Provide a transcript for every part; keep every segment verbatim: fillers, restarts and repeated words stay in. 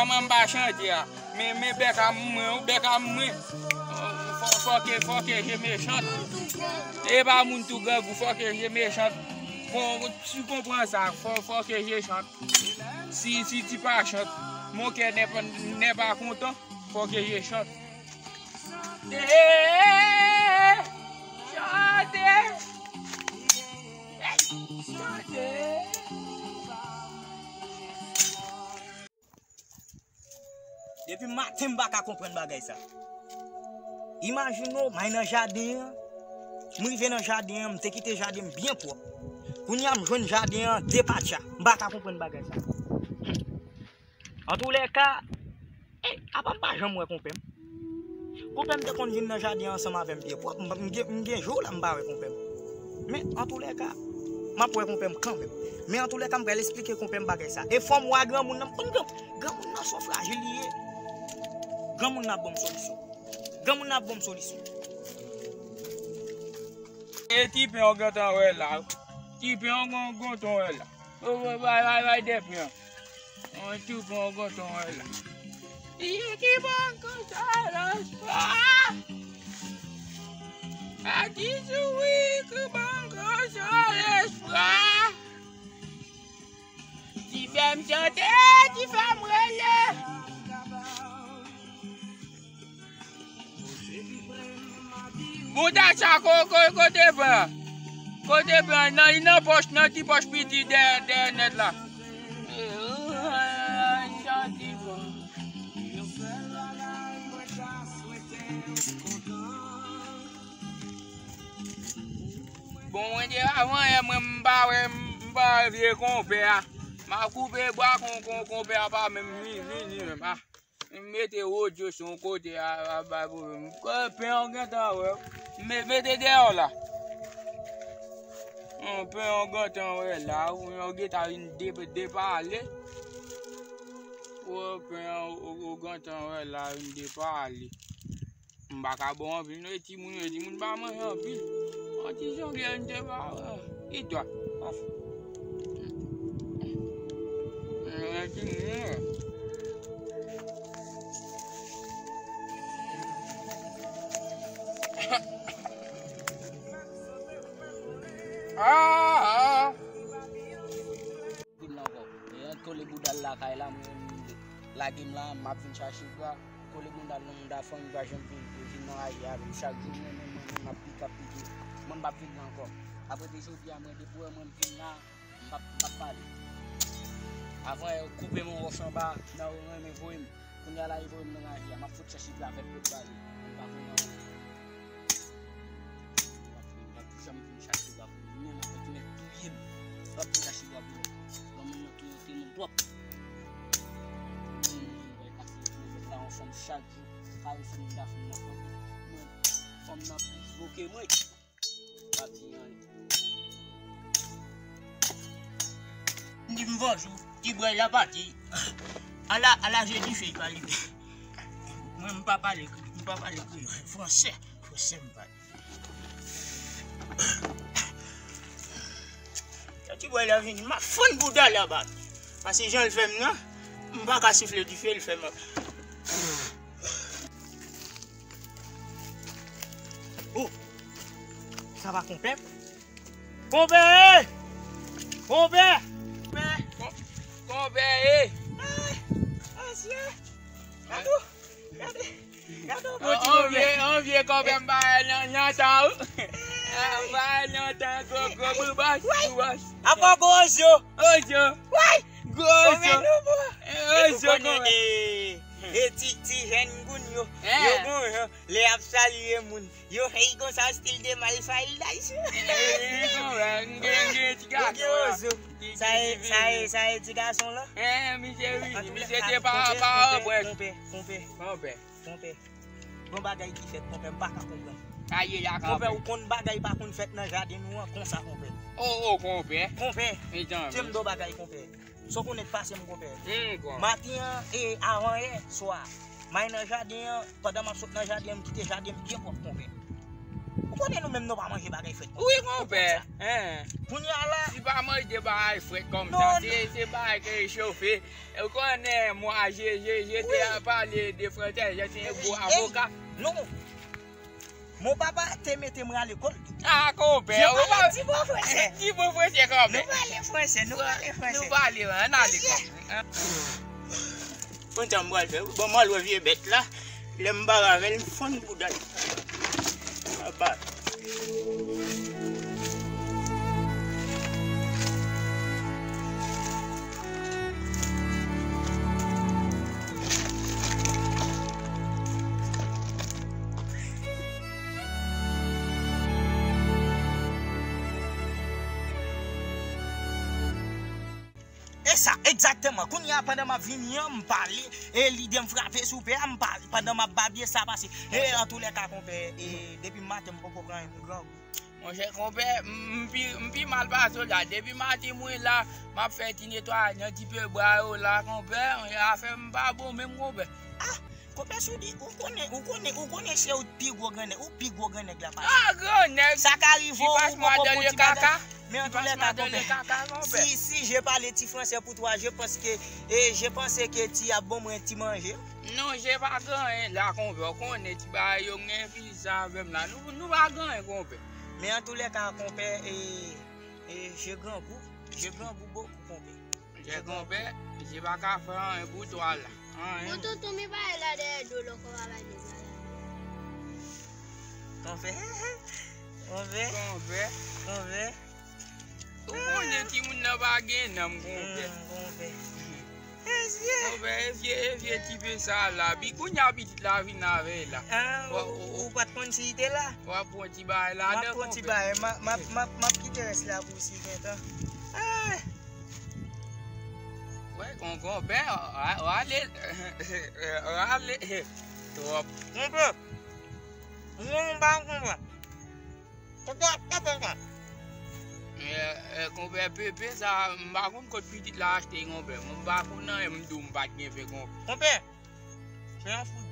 Kòman m pa chante a? Men, men bèk a mwen, wi, bèk a mwen. Fò, fò ke, fò ke je mechant. E pa moun tou grangou, fò ke je mechant. Bon, si w konprann sa, fò, fò ke je chante. Si, si ti pa chante, mon cœur n'est pas, n'est pas content, fò ke je chante. Chante, chante, chante. Depi maten m pa ka konprann bagay sa. Imajine w, m al nan jaden an. M rive nan jaden an, m te kite jaden m byen pwòp. Kounye a m jwenn jaden an depatcha. M pa ka konprann bagay sa. Antoulèka, e, apa m pa janm wè konpè m? Konpè m te konn vin nan jaden ansanm avè m pye pwòp. M, m gen, m gen jou la m pa wè konpè m. Men, antoulèka, m ap wè konpè m kanmenm. Men, antoulèka, m pral esplike konpè m bagay sa. E fò m wè granmoun nan, m konn gran, granmoun nan se yon frajil li ye. Granmoun nan ap ban m solisyon. Granmoun nan ap ban m solisyon. E ti pen w gentan wè la. Ti pen w gentan wè la. Bay, bay, bay, bay, de pen. Yon ti pen w gentan wè la. Li ki ban m konsa lespwa. A ti souri ki ban m konsa lespwa. Ti fè m chante, ti fè m rele. Bouda sa ko, ko, kote pran? Kote pran? Nan, li nan pòch, nan ti pòch piti dèyè, dèyè nèt la. Sa ti bon. Bon, mwen te avan yè, mwen m pa wè, m pa wè vye konpè a. M a koupe bwa kon, kon, konpè a pa menm vini, vini menm. Ah. M mete odyo sou yon kote a, a bay pwoblèm. Pen an gentan wè. M me-, mete dèyè w la. Pen an gentan wè la. Ou gentan vin de-, depale. Pen an ou, ou gentan wè la vin depale. M pa ka ba w anpil non, e timoun yo, e timoun pa manje anpil. Yon ti jongle, yon ti pa, e dwa. Yon timoun, ah, ah. Vin la ankò. E, kole bouda l lakay la, mwen menm, lage m la, m ap vin chache bra. Kole bouda l nan mouda fanmi pa janm vin, vin nan raje avè m. Chak jou, mwen menm, mwen menm, m ap pike, ap pike. Mwen m p ap vin la ankò. Apre de jodi a, mwen depi w wè mwen m vin la, m p ap, m p ap pale. Avan, koupe m yon wòch anba, nan ou renmen voye m. Kounye a la, li voye m nan raje a, m ap fout chache bra avèk lòt bale. Mwen pa konnen anyen. M p ap, m p ap janm vin chache bra pou li menm, apre tou nèg touye m. M p ap vin chache bra pou lòt. Granmoun nan touye timoun twòp. Granmoun vin bay pase, vin fè sa yon fanm chak jou. Karese moun ta fanm nan fanm. Mwen, fanm nan plis vo ke mwen. M p ap di anyen. M di m vanjou, ti bway la pati. Ala, ala je dife li pale. Mwen, m pa pale, m pa pale kreyòl. Fransè, fransè m pale. Lè ti bway la vini, m ap fann bouda l anba. Paske jan l fè m nan, m pa ka sifle dife, l fè m. Oh! Sa pa konpè? Konpè! Konpè! Konpè! Konpè! Ay! Ansyen! Gade! Gade! Gade yon bon ti konpè! On vye, on vye konpè m pa wè nan, nan tan, wi. M pa wè nan tan, gwo, gwo boubòs, boubòs. Apa gwo zo? Gwo zo. Way! Gwo zo. Konpè nou bon. Gwo zo, konpè. E ti, ti jèn moun yo, yo gon jan, lè y ap salye moun. Yo fè y konsa, stil de mal fay l dayis. Ou gen, ou gen ti gason la. Sa e, sa e, sa e ti gason la? Misye, wi, misye te pa, pa, konpè, konpè, konpè. Konpè. Konpè. Gon bagay ki fèt, konpè, m pa ka konprann. Konpè, ou konn bagay pa konn fèt nan jaden nou an konsa, konpè. Oh, oh, konpè. Konpè. Tye m do bagay, konpè. Sa w konnen k pase m, konpè. Maten an, e, avan yè swa, m al nan jaden an, pandan m ap sot nan jaden an, m kite jaden m byen pwòp, konpè. Ou konnen nou menm nou pa manje bagay frèt. Wi, konpè. Hein. Kounye a la. Si pa manje bagay frèt kòm sa, se, se bagay ki rechofe. Ou konnen mwa je, je, je te pale de fransè, je te yon gwo avoka. Non. Mon papa te mete mwen a lekòl. Ah, konpè. Je pale ti bon fransè. Ti bon fransè, konpè. Nou pale fransè, nou pale fransè. Nou pale, ann ale, konpè. Konn sa m pral fè wi. Bon, m al wè vye bèt la. Lè m bare avè l, m fann bouda l. Apa. E sa, egzakteman. Kounye a, pandan m ap vini an, m pale, e lide m frape sou pè a, m pale, pandan m ap babye, sa pase. E, antoulèka, konpè, e, depi maten, m poko pran yon grangou. Monchè, konpè, m, m pi, m pi mal pase w la. Depi maten, mwen la, m ap fè ti netwayaj nan ti pye bwa yo la, konpè, afè m pa bon menm, konpè. Ah! Konpè Soudi, ou konnen, ou konnen, ou konnen se ou pi gwo grannèg, ou pi gwo grannèg la pase. Ah, grannèg! Sa ka rive w, ou poko pran ti bagay. Men antoulèka, konpè, si, si je pale ti fransè pou twa, je panse ke, e, je panse ke ti ap bon mwen ti manje. Non, je pa gen anyen la, konpè, ou konnen ti bagay yo gen fiza avè m la. Nou, nou pa gen anyen, konpè. Men antoulèka, konpè, e, e, je grangou, je grangou bokou, konpè. Jè konpè, je pa ka fè anyen pou twa la. Anyen. Bon, tonton, men bagay la dèyè do lòkò pa bay nèg la la. Konpè. Konpè. Konpè. Konpè. Ou konnen timoun nan pa gen nanm, konpè. Hmm, konpè. Konpè, e vye, e vye tipe sa la. Pi kounye a pitit la vin avè l la. Ah, ou, ou, ou pa t konn si li te la? W ap pran ti bagay la. M ap pran ti bagay. M ap, m ap, m ap, m ap kite rès la pou si gentan. Ah! Wè, kon, konpè, w ale, w ale twòp. Konpè, mwen m pa konprann. Konpè, pa konprann. Eh, eh, konpè, pepe sa, m pa konn kot pitit la achte, konpè. Mwen m pa konn anyen, m di w m pa t gen fen, konpè. Konpè, fè yon fout.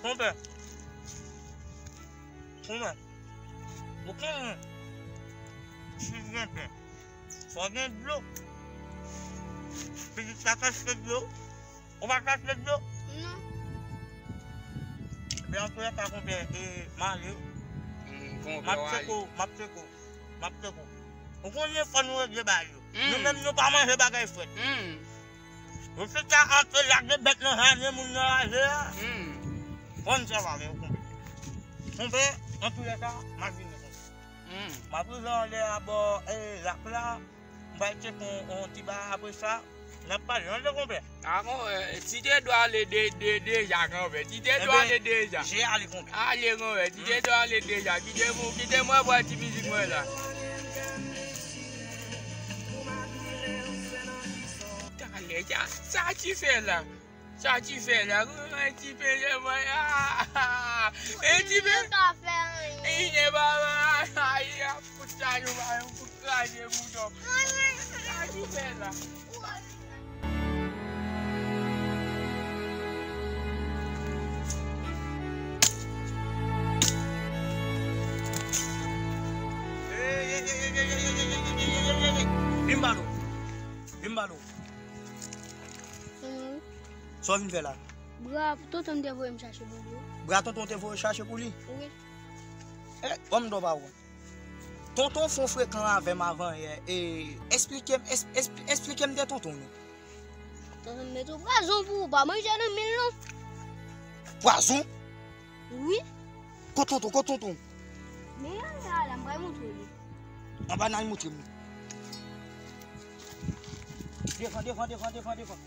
Konpè. Konpè. Ou konnen, si w gen pen, fò w gen dlo. Pitit sa ka achte dlo. Ou pa ka achte dlo? Non. Ebyen, antoulèka, konpè, e, m ale. M ap tcheke w, m ap tcheke w. M ap tcheke w. Ou konnen fò nou regle bagay yo. Nou menm nou pa manje bagay frèt. Ou chita antre lage bèt nan jaden moun nan raje a. Fò n sèvi avè yo, konpè. Konpè, antoulèka, m ap vini, konpè. M ap rive anlè a bò, e, lak la. M pral tcheke yon, yon ti bagay apre sa. N ap pale, tande, konpè. A, konpè, ti te dwe ale de, de, deja, konpè. Ti te dwe ale deja. Ebyen, je ale, konpè. Ale, konpè. Ti te dwe ale deja. Kite mwen, kite mwen pran ti mizik mwen la. Talè, sa, sa ti fè la. Sa ti fè la, grann ti peye mwen. Ah, e ti pe. Li pa fè anyen. Li ne pa fè anyen. Ay, a fout sa yo ba yon kout kraze bouton. Sa ti fè la. Vin ba nou. Vin ba nou. Sa w vin fè la? Bra tonton m te voye m chache pou li. Bra tonton te voye chache pou li? Wi. Eh, ban m di w pa wont. Tonton fon frekan avè m avan yè. E, esplike m, es-, es-, esplike m de tonton nou. Tonton m mete w pwazon pou ou pa manje nan men l non. Pwazon? Wi. Kot tonton, kot tonton? Men ale, ale, m pral montre w li. Anba n al montre m. Devan, devan, devan, devan, devan.